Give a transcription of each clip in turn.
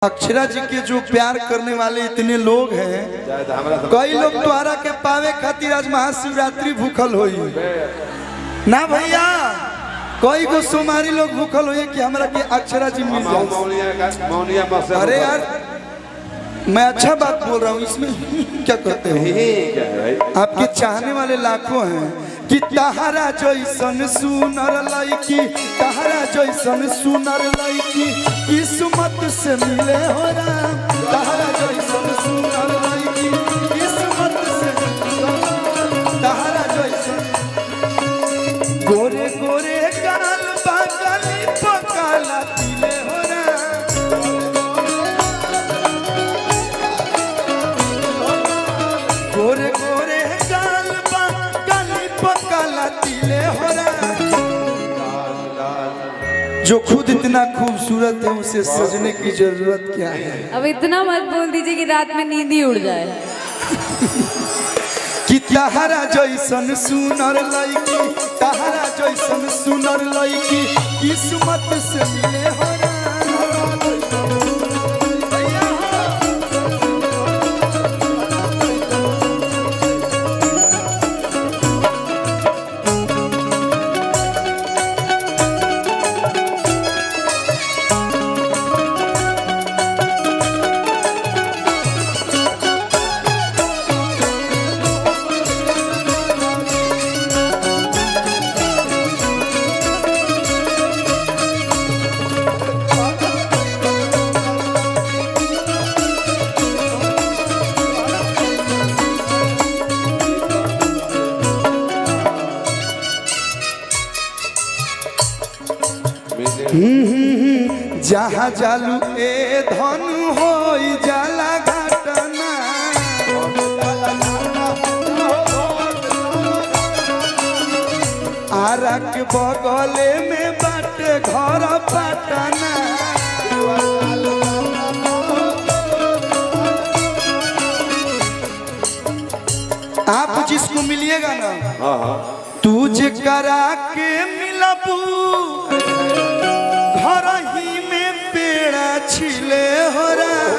अक्षरा जी के जो प्यार करने वाले इतने लोग हैं, शायद हमरा सब कई लोग तोहरा के पावे खातिर आज महाशिवरात्रि भूखल होई ना भैया। कई गो सोमारी लोग भूखल होई कि हमरा के अक्षरा जी मिल जाए। मौनिया का मौनिया बस। अरे यार, मैं अच्छा बात बोल रहा हूँ, इसमें क्या कहते हो? यही क्या है भाई? आपके चाहने वाले लाखों हैं कि तहरा जैसन सुनर लड़की, तहरा जैसन सुनर लड़की किस्मत से मिले हो राम। तहरा जैसन सुनर लड़की किस्मत से, तहरा जैसन गोरे गोरे गाल बागली पकाला तिले हो राम। गोरे गोरे गाल बागली पकाला तिले हो राम। जो खुद इतना खूबसूरत है उसे सजने की जरूरत क्या है? अब इतना मत बोल दीजिए कि रात में नींद ही उड़ जाए। कि तहरा जैसन सुनर लड़की, तहरा जैसन सुनर लड़की किस्मत से मिले हो राम। भैया हो। जहाँ जालू ए धन हो जाला घटना, आरा के बगले में बाटे घर पटना। आप जिसको मिलिएगा ना, हाँ हाँ, तुझे करा के मिलबू घर ही में पेड़ा छिले हो रहा।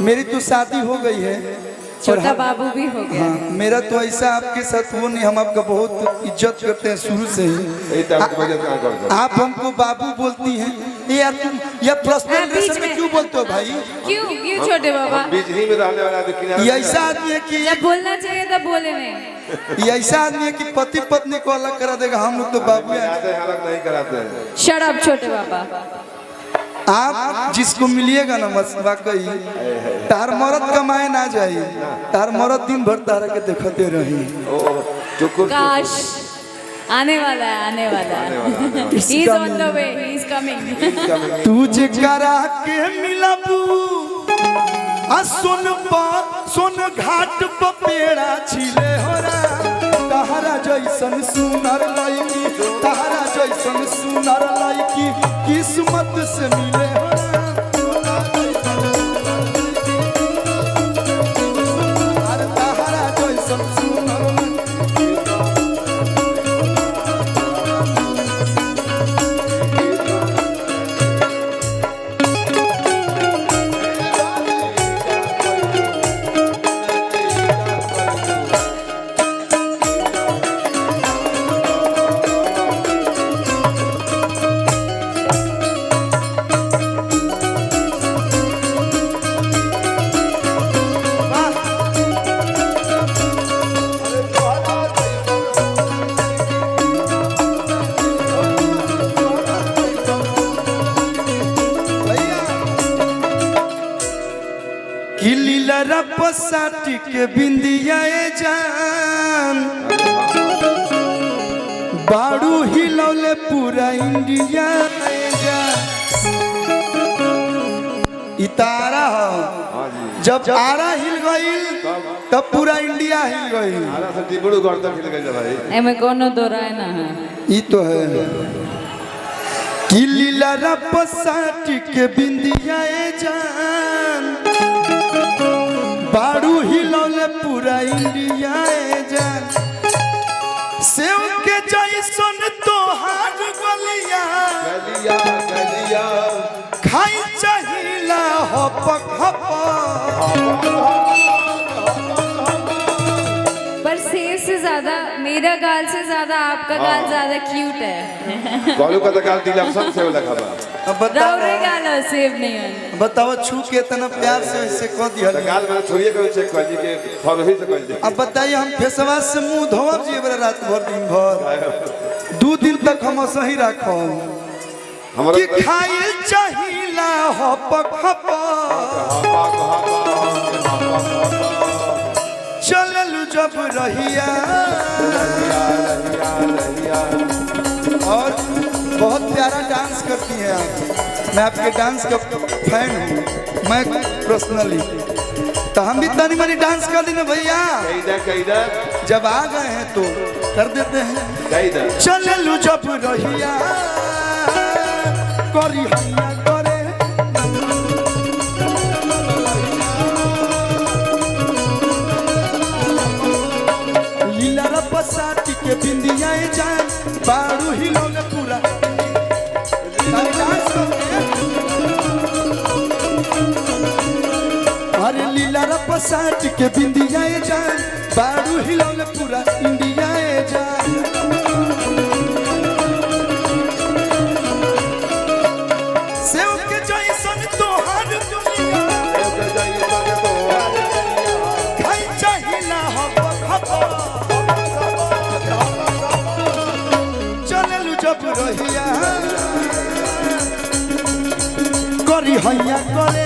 मेरी तो शादी हो गई है और छोटा बाबू भी हो गया। हाँ, मेरा तो ऐसा आपके साथ वो नहीं, हम आपका बहुत इज्जत करते हैं शुरू से ही। यही तो आपकी वजह से कर आप हमको बाबू बोलती हैं, ये यार तुम या पर्सनल हाँ, बीच रिलेशन में में। क्यों बोलते हो भाई? क्यों क्यों छोटे बाबा? बीच ही में रहने वाला आदमी किनारे ये ऐसा आदमी है कि जब बोलना चाहिए तब बोले नहीं। ये ऐसा आदमी है कि पति पत्नी को अलग करा देगा। हम लोग तो बाबू हैं। कराते हैं, अलग नहीं कराते हैं। शट अप छोटे बाबा। आप जिसको मिलिएगा ना, मत वाकई तार मरद कमाए ना जाए, तार मरद दिन भर तारा के देखते रही। ओ चुकुर। काश, आने वाला है, आने वाला है। He is on the way, he is coming. तुझे करा के मिलबू आ सुन पा सुन घाट पर पेड़ा छिले हो रा। तहरा जैसन सुनर लड़की, तहरा जैसन सुनर लड़की किस्मत से मिले हो रा। अरे तहरा जैसन सुनर लड़की। वाह। भैया कि लीला रप साटी के बिंदिया ए जान, बाड़ू हिलौले पूरा इंडिया ए जान। इ तारा हो। हाँ जी। जब आरा हिल गईल तब पूरा इंडिया हिल गईल। आरा से डिब्रूगढ़ तक हिल गई भाई। एमे कोनो दो राय ना है। ई तो है कि लीला रप साटी के बिंदिया ए जान, बाड़ू हिलौले पूरा इंडिया ए जान। सेव के जैसन तोहार गलिया, गलिया गलिया। खाई चाहिला हपक हप। पर सेब से ज्यादा मेरा गाल से ज्यादा आपका गाल ज्यादा क्यूट है। गोलू का तो गाल दिलक्षण से वाला खबर। अब बताओ, राउरे गाल और सेब नहीं है। बताओ छू के इतना प्यार से ऐसे कह दिया। तो गाल में छोड़िए के चेक कर जी के फरही से कर जी। अब बताइए हम फेसवा से मुंह धोब जी बरा रात भर दिन भर 2 दिन तक हम सही राखब हमरा कि खाई चाहिला हपक हप चलल जब रहिया। और बहुत प्यारा डांस करती हैं आप, मैं आपके डांस का फैन हूँ मैं पर्सनली। तो हम भी तनी मनी डांस कर देना भैया, कैदा कैदा जब आ गए हैं तो कर देते हैं। कैदा चलल जब रहिया करी हैया करे लीला रपसाटी के बिंदिया जान बारू हिलौले पूरा। डांस करके। अरे लीला रपसाटी के बिंदिया जान बारू हिलौले पूरा इंडिया जान। सेव के जैसन तोहार दुनिया खाई चाहिला हप हप चललू जब रहिया करी हैया करे।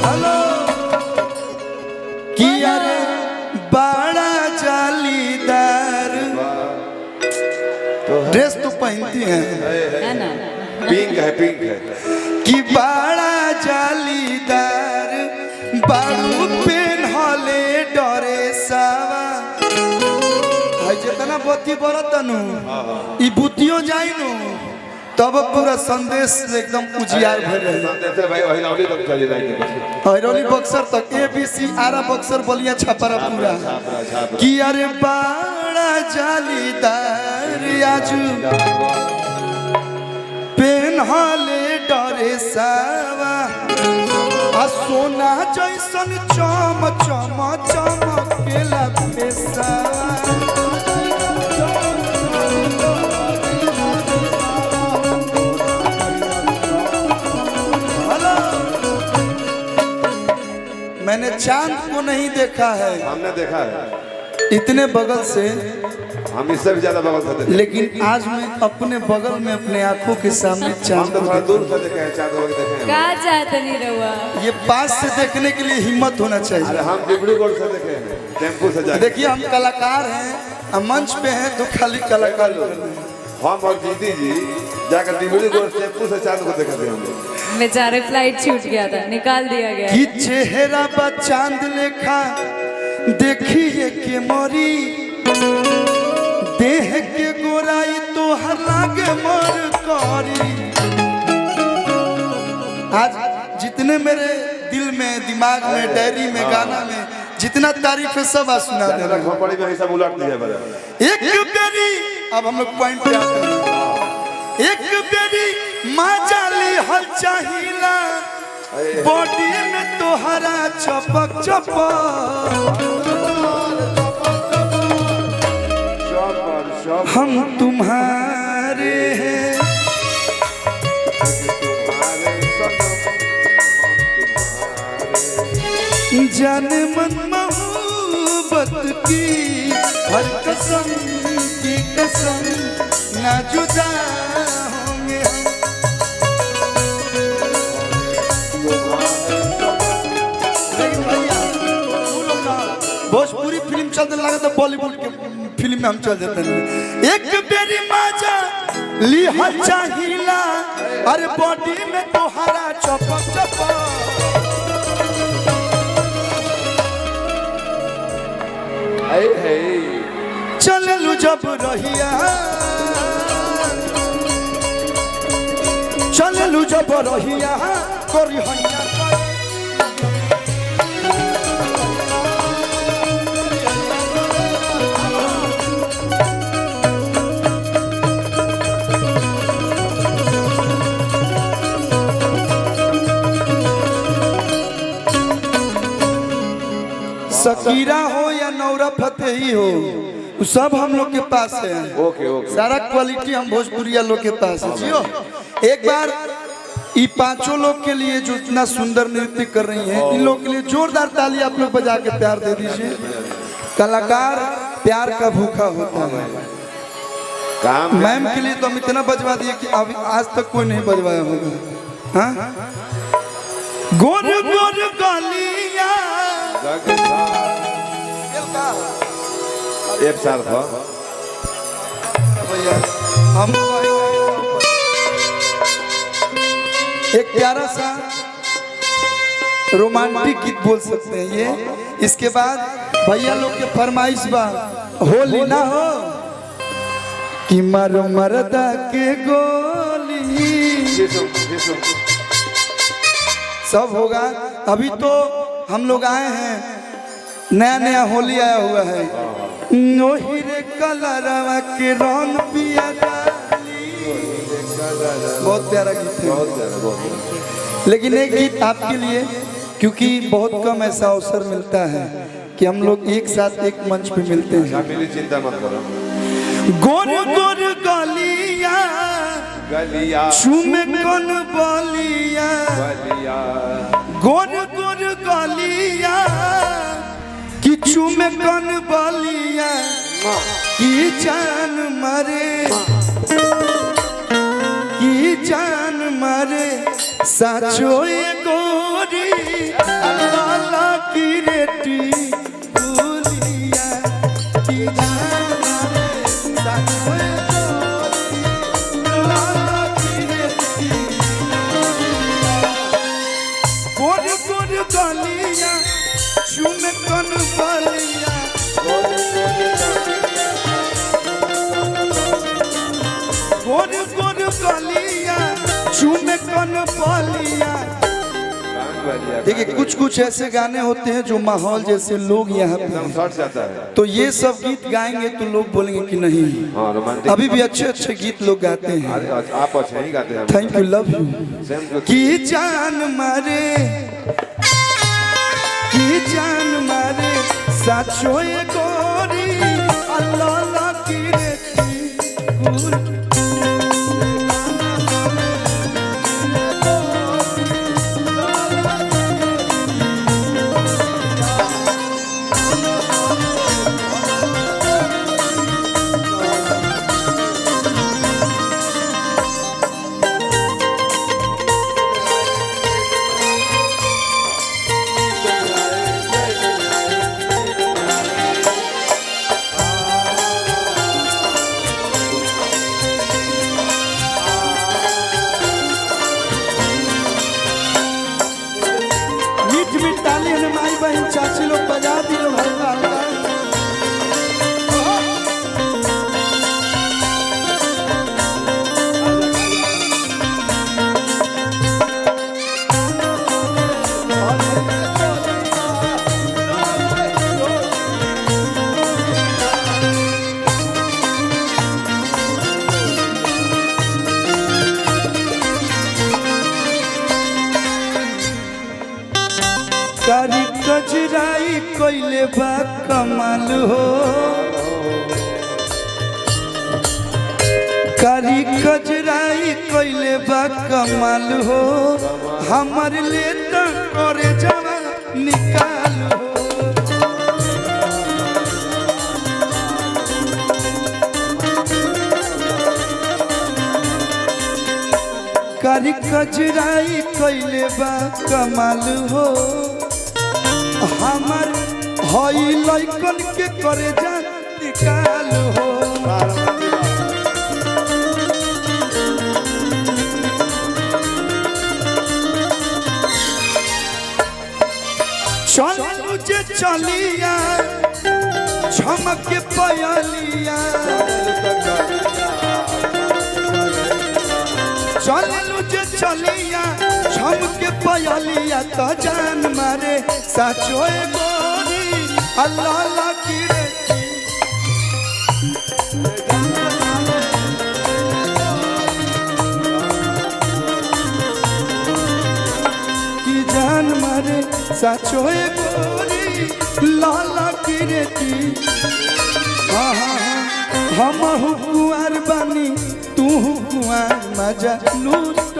हेलो किया रे बड़ा जालीदार ड्रेस तो पहनती हैं है ना? पिंक है, पिंक है। कि बड़ा जालीदार बारू पेन्हले डरे सावा। हाय जितना बत्ती बरतनु ई बुतियो जाइनु तब पूरा संदेश एकदम उजियार भइल रहे। संदेश भाई अहिरौली तक चली लाइट। अहिरौली बक्सर तक ABC Ara Buxar Ballia Chhapra पूरा। छापरा छापरा। कि अरे बड़ा जालीदार आजू पेन्हले डरे सावा आ सोना जैसन चम चम चमकेला पेशावा। हेलो मैंने चांद को नहीं देखा है, हमने देखा है इतने बगल से, हम इससे भी ज्यादा बगल से देखे। लेकिन आज मैं अपने बगल में अपने आंखों के सामने हम चांद तो को थोड़ा देखा। दूर से देखे हैं, चांद को देखे हैं। का चाहता नहीं रहुआ? ये पास से देखने के लिए हिम्मत होना चाहिए। अरे हम डिब्रूगढ़ से देखे हैं, टेम्पू से जाके। देखिए हम कलाकार हैं, हम मंच पे हैं तो खाली कलाकार लोग। हम और दीदी जी जाकर डिब्रूगढ़ टेम्पू से चांद को देखे थे हम लोग। बेचारे फ्लाइट छूट गया था, निकाल दिया गया। कि चेहरा बा चांद लेखा देखिए के मोरी देह के गोराई तोहर लागे मोर करी। आज जितने मेरे दिल में दिमाग में डायरी में गाना में जितना तारीफ है सब आज सुना दे रहा हूं। खोपड़ी में सब उलट दिया बड़ा। एक बेरी अब हम लोग पॉइंट पे आते हैं। एक बेरी माँ जाली हल चाहिला बॉडी में तोहरा चपक चपक हम तुम्हारे हैं। जाने मन मोहब्बत की हर कसम की कसम ना जुदा होंगे हम। लगा तो बॉलीवुड के फिल्म में हम चल जाते हैं। एक बेरी माजा लिहल चाहिला, अरे बॉडी में तोहरा चपक चपक। चललू जब रहिया, चललू जब रहिया करी हैया। शकीरा हो या नौरा फतेही हो, वो सब हम लोग के पास है। ओके ओके, सारा क्वालिटी हम भोजपुरिया लोग के पास है। जियो एक बार ये पांचों लोग के लिए जो इतना सुंदर नृत्य कर रही हैं, इन लोगों के लिए जोरदार ताली आप लोग बजा के प्यार दे दीजिए। कलाकार प्यार का भूखा होता है। काम मैम के लिए तो हम इतना बजवा दिए कि अभी आज तक कोई नहीं बजवाया होगा। हाँ, गोर गोर गलिया एक साल था भैया, हम एक प्यारा सा रोमांटिक गीत बोल सकते हैं ये। इसके बाद भैया लोग के फरमाइश बा होली ना हो कि मर मरदा के गोली सब होगा। अभी तो हम लोग आए हैं, नया नया होली आया हुआ है। नोहिरे कलरवा के रंग पिया डाली। बहुत प्यारा गीत है, बहुत प्यारा, बहुत। लेकिन एक गीत आपके लिए, क्योंकि बहुत कम ऐसा अवसर मिलता है कि हम लोग एक साथ एक मंच पे मिलते हैं। मेरी चिंता मत करो। गोर गोर गलिया गलिया चूमे कौन बलिया, गलिया गोर गोर गलिया कि चूमे कौन बलिया, की जान मारे, की जान मारे साचो ए गोरी अल्लाह की रेटी भूलिया, की जान मारे साचो ए गोरी अल्लाह की रेटी भूलिया। गोर गोर गलिया चूमे कन बलिया, गोर गोर गलिया चूमे कन बलिया। देखिए कुछ कुछ ऐसे गाने होते हैं जो माहौल जैसे लोग यहाँ पे हैं। शॉर्ट जाता है तो ये सब गीत गाएंगे तो लोग बोलेंगे कि नहीं। हाँ, रोमांटिक। अभी भी अच्छे अच्छे गीत लोग गाते हैं। आप अच्छे ही गाते हैं। Thank you, love you. की जान मारे, की जान मारे साचो ए गोरी अल्लाह की रेती गुल। मीठ मीठ ताली हमें माई बहन चाची लोग बजा दी लोग हल्का हल्का। कारी कजराई कोइले बा कमाल हो, कारी कजराई कोइले बा कमाल हो, हमर ले त करे जवा निकाल हो। कारी कजराई कोइले बा कमाल हो, हमर हई लइकन के करे जा निकाल हो। चल तुझे चलिया छमक पयलिया, चल तुझे चलिया छमक पयलिया, तो जान मारे साचो गोरी अल्लाह लकी रे। की जान मारे साचो गोरी लाला की रेती। हाँ हाँ हाँ, हम कुआर बानी तू कुआर मजा लूट,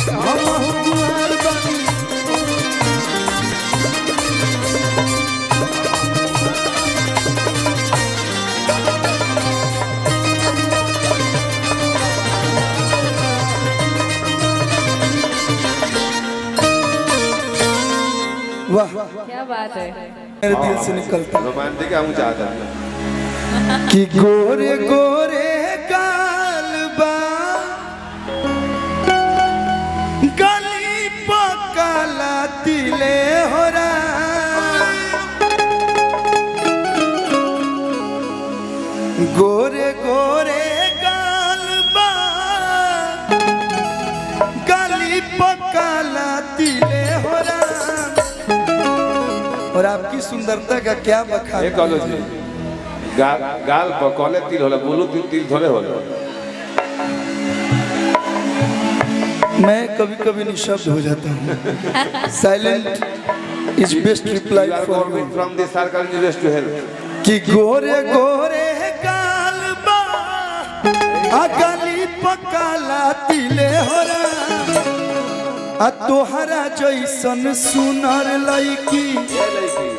हम कुआर बानी। वाह, क्या बात है। मेरे दिल से निकलता रोमांटिक हम चाहता है कि गोरे गोरे गाल बा गली पकाला तिले हो गोरे गोरे गाल बा गली पकाला तिले हो। और आपकी सुंदरता का क्या बखान। ये कॉलेज जी गाल गाल पर कॉले तिल होला, बोलू तिल तिल थोड़े होला। मैं कभी कभी निशब्द हो जाता हूँ। Silent is best reply You are for government from the sarkar university to help. कि गोरे गोरे गाल बा आ गली पकाला तिले हो आ तोहरा जैसन सुनर लड़की ये लड़की